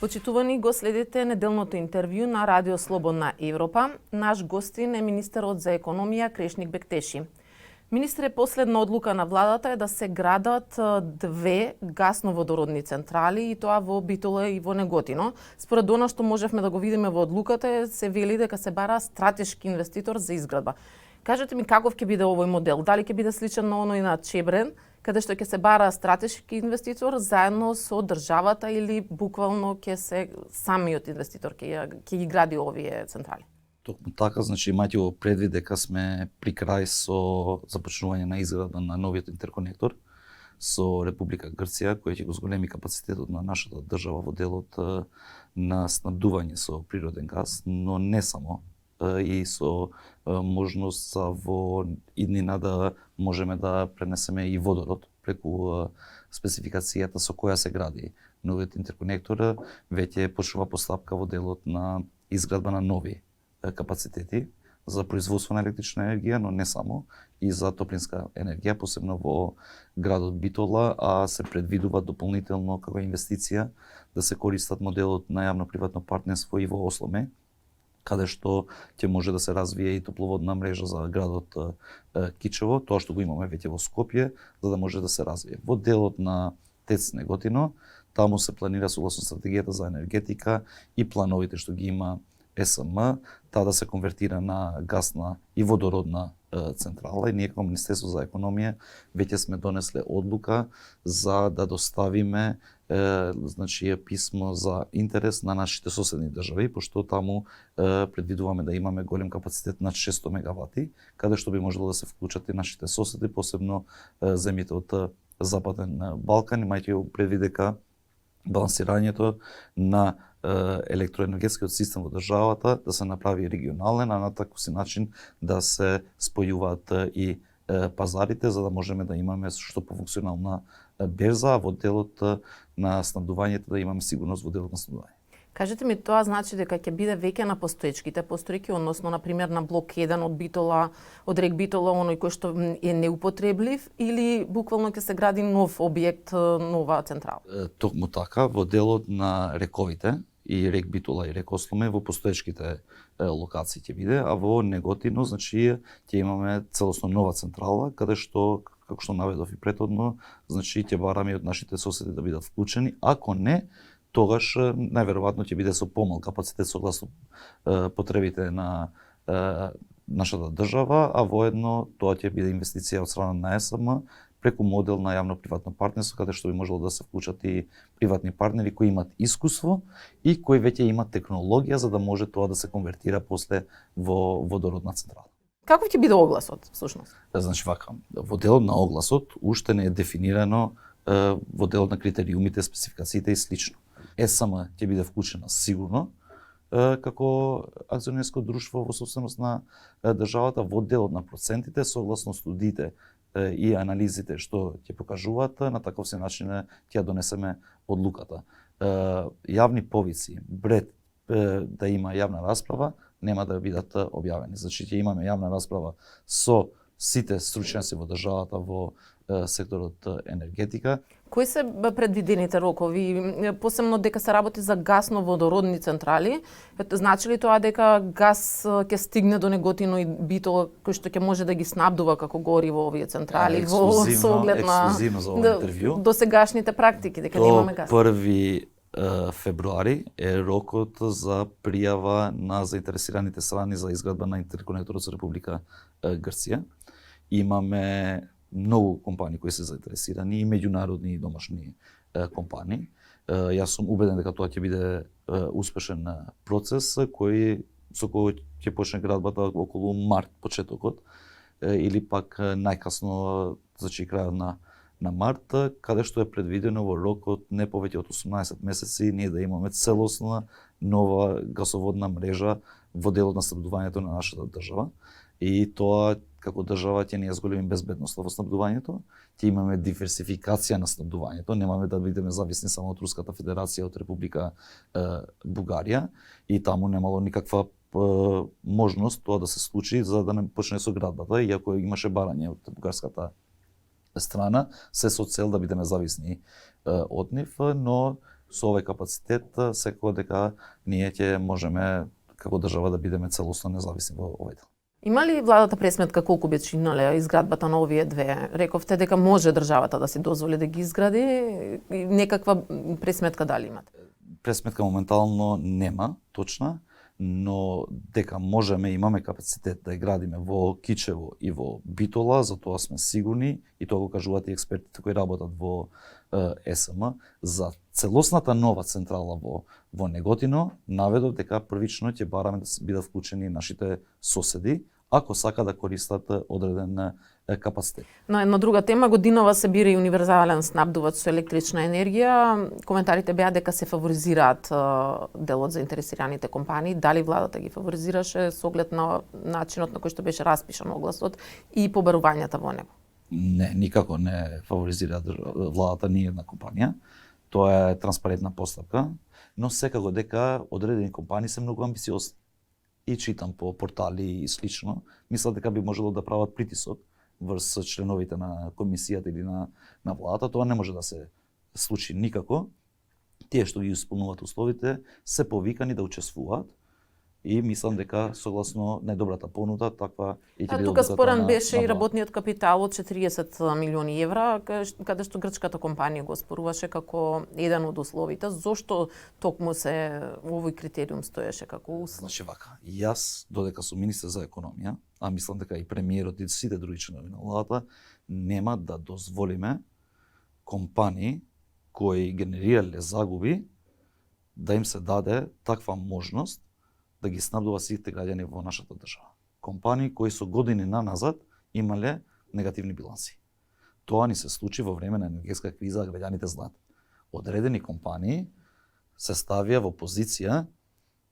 Почитувани го следите неделното интервју на Радио Слободна Европа. Наш гостин е министерот за економија Крешник Бектеши. Министре, последна одлука на владата е да се градат две гасно-водородни централи, и тоа во Битола и во Неготино. Според она што можевме да го видиме во одлуката, се вели дека се бара стратешки инвеститор за изградба. Кажете ми каков ќе биде овој модел? Дали ќе биде сличен на оној на Чебрен, каде што ќе се бара стратешки инвеститор заедно со државата, или буквално ќе се самиот инвеститор ќе ги гради овие централи? Токму така, значи имајте го предвид дека сме при крај со започнување на изградба на новиот интерконектор со Република Грција, кој ќе го зголеми капацитетот на нашата држава во делот на снабдување со природен газ, но не само, и со можност за во иднина да можеме да пренесеме и водород преку спецификацијата со која се гради новиот интерконектор. Веќе почнува постапка во делот на изградба на нови капацитети за производство на електрична енергија, но не само, и за топлинска енергија, посебно во градот Битола, а се предвидува дополнително како инвестиција да се користат моделот на јавно-приватно партнерство и во Осломе, каде што ќе може да се развие и топловодна мрежа за градот Кичево, тоа што го имаме веќе во Скопје, за да може да се развие. Во делот на ТЕЦ Неготино, таму се планира согласно стратегијата за енергетика и плановите што ги има СМ, таа да се конвертира на гасна и водородна централа, и ние како Министерство за економија веќе сме донесле одлука за да доставиме значи писмо за интерес на нашите соседни држави, пошто таму предвидуваме да имаме голем капацитет над 600 мегавати, каде што би можело да се вклучат и нашите соседи, посебно земјите од Западен Балкан, имајќи предвид дека балансирањето на електроенергетскиот систем во државата да се направи регионален, а на таков си начин да се спојуваат и пазарите, за да можеме да имаме што пофункционална берза, а во делот на снабдувањето да имаме сигурност во делот на снабдување. Кажете ми, тоа значи дека ќе биде веќе на постоечките постројки, односно на пример на блок 1 од Битола, од Рек Битола, оној кој што е неупотребливи, или буквално ќе се гради нов објект, нова централа? Токму така, во делот на рековите и Рек Битола и Рек Осломе, во постоечките локации ќе биде, а во Неготино, значи ќе имаме целосно нова централа, каде што, како што наведов и претhodно, значи ќе бараме од нашите соседи да бидат вклучени, ако не, тогаш најверојатно ќе биде со помал капацитет согласно потребите на нашата држава, а воедно тоа ќе биде инвестиција од страна на СМ преку модел на јавно-приватно партнерство, каде што би можело да се вклучат и приватни партнери кои имат искуство и кои веќе имат технологија за да може тоа да се конвертира после во водородна централа. Каков ќе биде огласот, всушност? Значи вака, во делот на огласот уште не е дефинирано во делот на критериумите, спецификациите и слично. СМ ќе биде вклучена сигурно како акционерско друштво во собственост на државата, во делот на процентите согласно студиите и анализите што ќе покажуваат, на таков се начин ќе донесеме одлуката. Јавни повици пред да има јавна расправа нема да бидат објавени. Значи ќе имаме јавна расправа со сите стручњаци во државата во секторот енергетика. Кои се предвидените рокови, посебно дека се работи за гасно-водородни централи? Значи ли тоа дека газ ќе стигне до Неготино и Битола, кој што ќе може да ги снабдува како гориво овие централи во соглед на досегашните практики, дека немаме газ? До 1 февруари е рокот за пријава на заинтересираните страни за изградба на интерконекторот со Република Грција. Имаме многу компании кои се заинтересирани, и меѓународни и домашни компании. Јас сум убеден дека тоа ќе биде успешен процес со кој ќе почне градбата околу март, почетокот, или пак најкасно значи крајот на март, каде што е предвидено во рокот не повеќе од 18 месеци ние да имаме целосна нова гасоводна мрежа во делот на снабдувањето на нашата држава. И тоа како држава ќе ни ја зголеми безбедноста во снабдувањето, ќе имаме диверсификација на снабдувањето, немаме да бидеме зависни само од Руската Федерација, од Република Бугарија, и таму немало никаква можност тоа да се случи за да не почне со градбата, иако имаше барање од бугарската страна, се со цел да бидеме зависни од нив, но со овој капацитет секако дека ние ќе можеме како држава да бидеме целосно независни во овој дел. Има ли владата пресметка колку би чинеле изградбата на овие две? Рековте дека може државата да си дозволи да ги изгради, некаква пресметка дали имате? Пресметка моментално нема точна, но дека можеме, имаме капацитет да ја градиме во Кичево и во Битола, за тоа сме сигурни и тоа го кажуваат и експертите кои работат во СМ. За целосната нова централа во Неготино наведов дека првично ќе бараме да бидат вклучени нашите соседи, ако сака да користат одреден капацитет. На една друга тема, годинава се бира и универзален снабдувач со електрична енергија. Коментарите беа дека се фаворизираат делот заинтересираните компании. Дали владата ги фаворизираше со оглед на начинот на кој што беше распишан огласот и побарувањата во него? Не, никако не фаворизира владата ни една компанија. Тоа е транспарентна постапка, но секако дека одредени компании се многу амбициозни. И читам по портали и слично, мислат дека би можело да прават притисок врз членовите на комисијата или на владата. Тоа не може да се случи никако. Тие што ги исполнуваат условите се повикани да учествуваат и мислам дека согласно најдобрата понуда таква и ќе биде. Тука спорен беше и работниот капитал од 40 милиони евра, каде што грчката компанија го споруваше како еден од условите. Зошто токму се овој критериум стоеше како услов? Значи вака, јас додека сум министер за економија, а мислам дека и премиерот и сите други членови на владата, нема да дозволиме компании кои генерирале загуби да им се даде таква можност да ги снабдува сите граѓани во нашата држава. Компании кои со години наназад имале негативни биланси. Тоа ни се случи во време на енергетска криза, граѓаните знаат. Одредени компании се ставија во позиција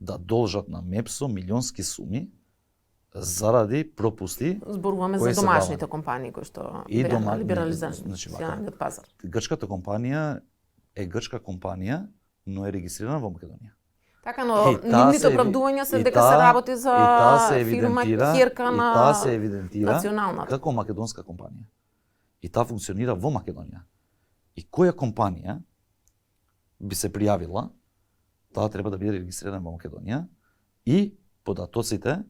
да должат на МЕПСО милионски суми заради пропусти. Зборуваме за домашните компании кои што беа на либерализираниот пазар. Грчката компанија е грчка компанија, но е регистрирана во Македонија. Така, но нивните оправдувања се дека се работи за фирма ќерка на и таа се евидентира националната како македонска компанија. И таа функционира во Македонија. И која компанија би се пријавила, таа треба да биде регистрирана во Македонија и податоците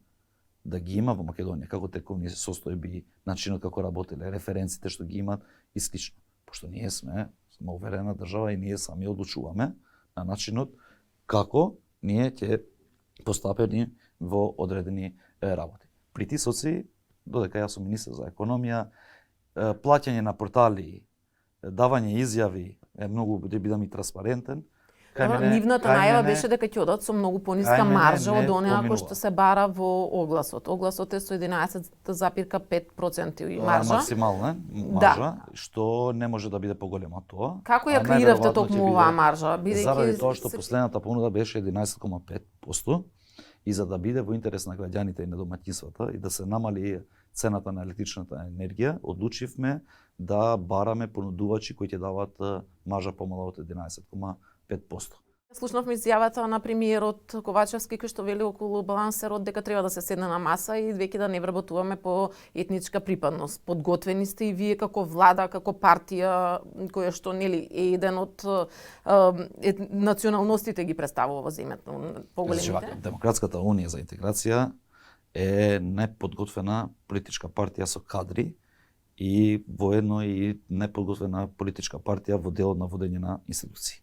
да ги има во Македонија, како тековни состојби, начинот како работеле, референците што ги имат и слично. Пошто ние сме уверена држава и ние сами одлучуваме на начинот како ние ќе постапени во одредени работи. Притисоци, додека јас сум министер за економија, плаќање на портали, давање изјави е многу да бидам и транспарентен. Нивната најава беше дека ќе одат со многу пониска маржа од онаа кој што се бара во огласот. Огласот е со 11,5% маржа. Максимална маржа, што не може да биде поголема од тоа. Како ја креиравте токму оваа маржа? Заради тоа што последната понуда беше 11,5% и за да биде во интерес на граѓаните и на домаќинствата и да се намали цената на електричната енергија, одлучивме да бараме понудувачи кои ќе дават маржа помала од 11,5%. Слушнавме изјавата на премиерот Ковачевски кој што вели околу балансерот дека треба да се седне на маса и веќе да не вработуваме по етничка припадност. Подготвени сте и вие како влада, како партија која што нели е еден од националностите ги представува во земјата поголемите. Демократската унија за интеграција е најподготвена политичка партија со кадри и воедно и најподготвена политичка партија во делот на водење на институции.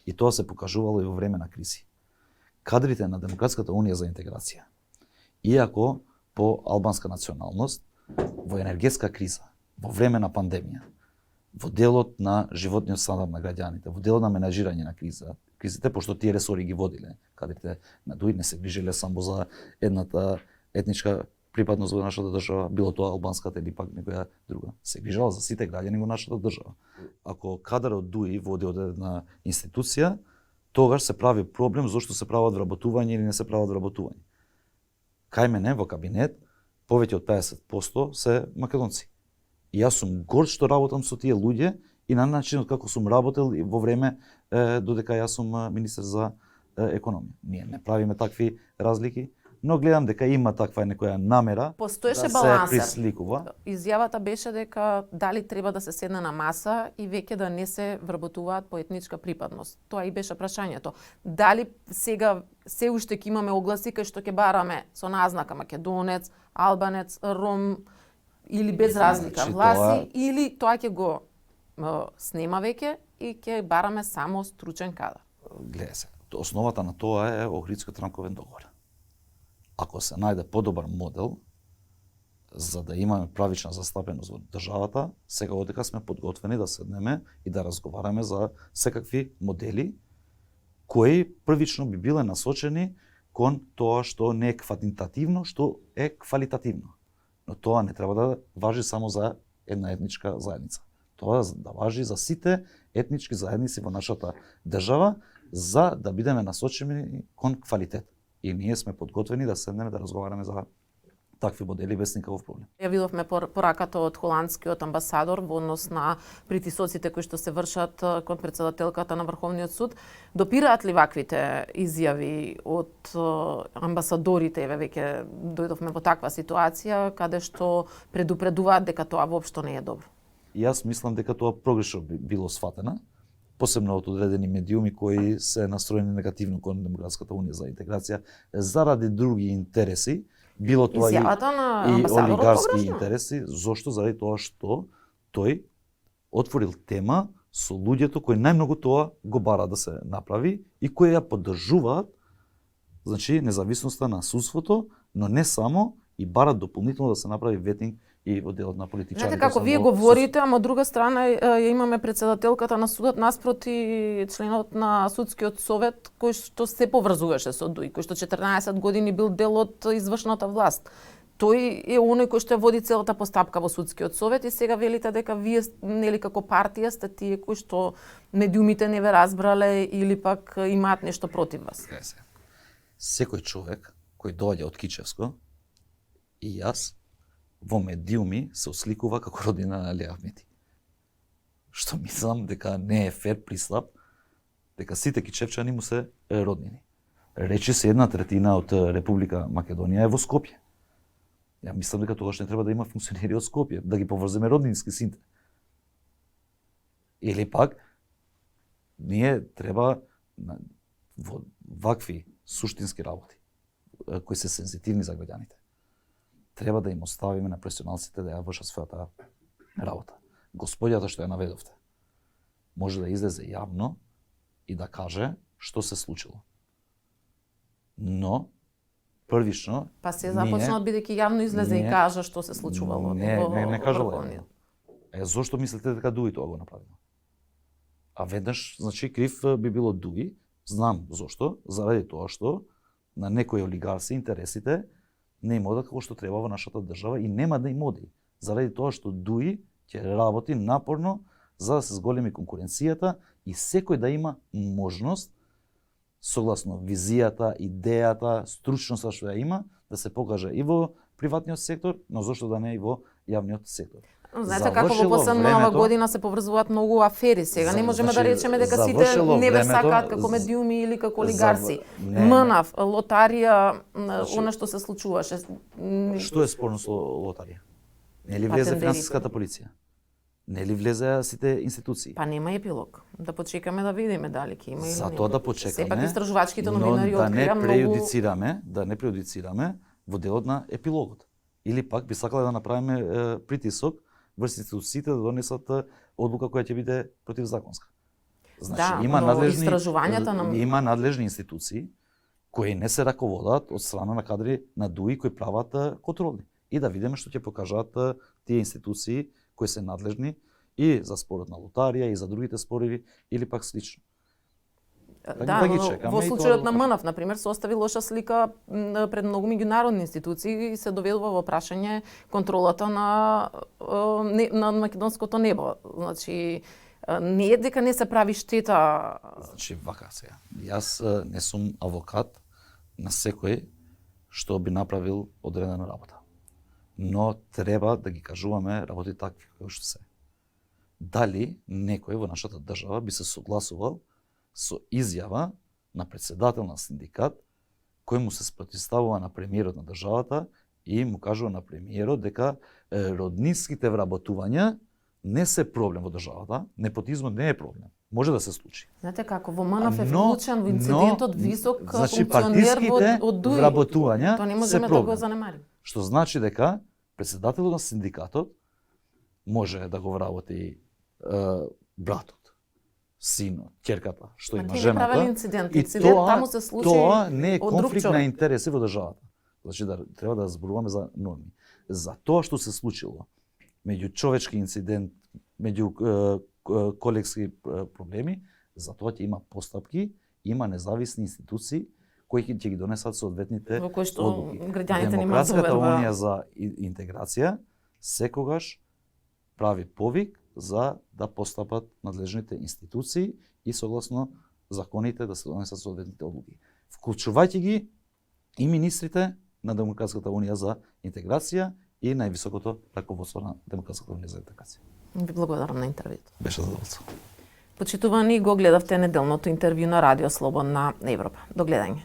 И тоа се покажувало и во време на кризи. Кадрите на Демократската унија за интеграција, иако по албанска националност, во енергетска криза, во време на пандемија, во делот на животниот стандард на граѓаните, во делот на менаџирање на кризите, пошто тие ресори ги водиле, кадрите на ДУИ не се грижеле само за едната етничка припадност во нашата држава, било тоа албанската или пак некоја друга. Се грижала за сите граѓани во нашата држава. Ако кадарот ДУИ води од една институција, тогаш се прави проблем зошто се прават вработување или не се прават вработување. Кај мене во кабинет повеќе од 50% се македонци. И јас сум горд што работам со тие луѓе и на начинот како сум работел и во време додека јас сум министер за економија. Ние не правиме такви разлики, но гледам дека има таква некоја намера Постоеше да се балансер. присликува. Изјавата беше дека дали треба да се седне на маса и веќе да не се вработуваат по етничка припадност. Тоа и беше прашањето. Дали сега се уште ќе имаме огласи кај што ќе бараме со назнака македонец, албанец, ром или без разлика Значи, власи, или тоа ќе го снема веќе и ќе бараме само стручен кадар. Гледа се, основата на тоа е Охридско-Транковен договор. Ако се најде подобар модел за да имаме правична застапеност во државата, сега одека сме подготвени да седнеме и да разговараме за секакви модели кои првично би биле насочени кон тоа што не е квантитативно, што е квалитативно. Но тоа не треба да важи само за една етничка заедница. Тоа да важи за сите етнички заедници во нашата држава, за да бидеме насочени кон квалитет. И ние сме подготвени да седнеме да разговараме за такви модели без никаков проблем. Ја видовме пораката од холандскиот амбасадор во однос на притисоците кои што се вршат кон претседателката на Врховниот суд. Допираат ли ваквите изјави од амбасадорите? Еве веќе дојдовме во таква ситуација каде што предупредуваат дека тоа воопшто не е добро. Јас мислам дека тоа погрешно било сфатена, посебно од одредени медиуми кои се настроени негативно кон Демократската унија за интеграција заради други интереси, било тоа Изјавата на и амбасадорот олигарски погрешно? интереси. Зошто? Заради тоа што тој отворил тема со луѓето кои најмногу тоа го бара да се направи и кои ја поддржуваат, значи независноста на судството, но не само, и барат дополнително да се направи ветинг и во делот на политичарите. Знаете како вие говорите, ама од друга страна ја имаме претседателката на судот наспроти членот на судскиот совет кој што се поврзуваше со ДУИ, кој што 14 години бил дел од извршната власт. Тој е оној кој што води целата постапка во судскиот совет и сега велите дека вие нели како партија сте тие кои што медиумите не ве разбрале или пак имаат нешто против вас. Секој човек кој доаѓа од Кичевско и јас во медиуми се осликува како родина на Али Ахмети. Што мислам дека не е фер пристап, дека сите кичевчани му се роднини. Речи се 1/3 од Република Македонија е во Скопје. Ја мислам дека тогаш не треба да има функционери од Скопје, да ги поврземе роднински сите. Или пак, ние треба во вакви суштински работи, кои се сензитивни за граѓаните, треба да им оставиме на професионалците да ја вршат својата работа. Господјата што ја наведовте, може да излезе јавно и да каже што се случило. Но, првично, Па се започна бидејќи јавно излезе и кажа што се случувало. Не кажала Врховниот. јавно. Зошто мислите дека Дуи тоа го направило? А веднаш, значи, крив би било Дуи, знам зошто, заради тоа што на некои олигарси интересите не им одат како што треба во нашата држава и нема да им оди. Заради тоа што Дуи ќе работи напорно за да се зголеми конкуренцијата и секој да има можност, согласно визијата, идејата, стручноста што ја има, да се покаже и во приватниот сектор, но зошто да не и во јавниот сектор. Знаете како во последна нова година се поврзуваат многу афери сега. Не можеме да речеме дека сите не ве сакаат како медиуми или како олигарси. МНАФ, лотарија, она што се случуваше. Што е спорно со лотарија? Нели влезе финансиската полиција? Нели влезе сите институции? Па нема епилог. Да почекаме да видиме дали ќе има или нема. Затоа да почекаме. Сепак истражувачките новинари да открија многу. Да не преюдицираме во делот на епилогот. Или пак би сакале да направиме притисок врз институциите да донесат одлука која ќе биде противзаконска. Значи, има надлежни институции кои не се раководат од страна на кадри на ДУИ кои прават контроли. И да видиме што ќе покажат тие институции кои се надлежни и за спорот на лотарија и за другите спорови или пак слично. Да, во случајот на МНАФ, например, се остави лоша слика пред многу меѓународни институции и се доведува во прашање контролата на македонското небо. Значи, не е дека не се прави штета. Значи, вака сега. Јас не сум авокат на секој што би направил одредена работа. Но треба да ги кажуваме работи такви кои што се. Дали некој во нашата држава би се согласувал со изјава на председател на синдикат кој му се спротивставува на премиерот на државата и му кажува на премиерот дека роднинските вработувања не се проблем во државата, непотизмот не е проблем. Може да се случи. Знаете како, во МНФ е вклучен во инцидентот висок значи, функционер од ДУИ. вработувања Тоа не се можеме да го проблем. занемарим. Што значи дека председателот на синдикатот може да го вработи братот, синот, ќерката, што има Ти не правел жената. инцидент. И Инцидент тоа, таму се случи тоа не е од друг конфликт на човек. интереси во државата. Значи да треба да зборуваме за норми. За тоа што се случило, меѓу човечки инцидент, меѓу колекски проблеми, за тоа ќе има постапки, има независни институции кои ќе ги донесат соодветните Во кој што одлуки. граѓаните нема Демократската доверба. унија за интеграција секогаш прави повик за да постапат надлежните институции и согласно законите да се донесат соодветните одлуки. Вклучувајќи ги и министрите на Демократската унија за интеграција и највисокото раководство на Демократската унија за интеграција. Ви благодарам на интервјуто. Беше задоволство. Почитувани, го гледавте неделното интервју на Радио Слободна Европа. До гледање.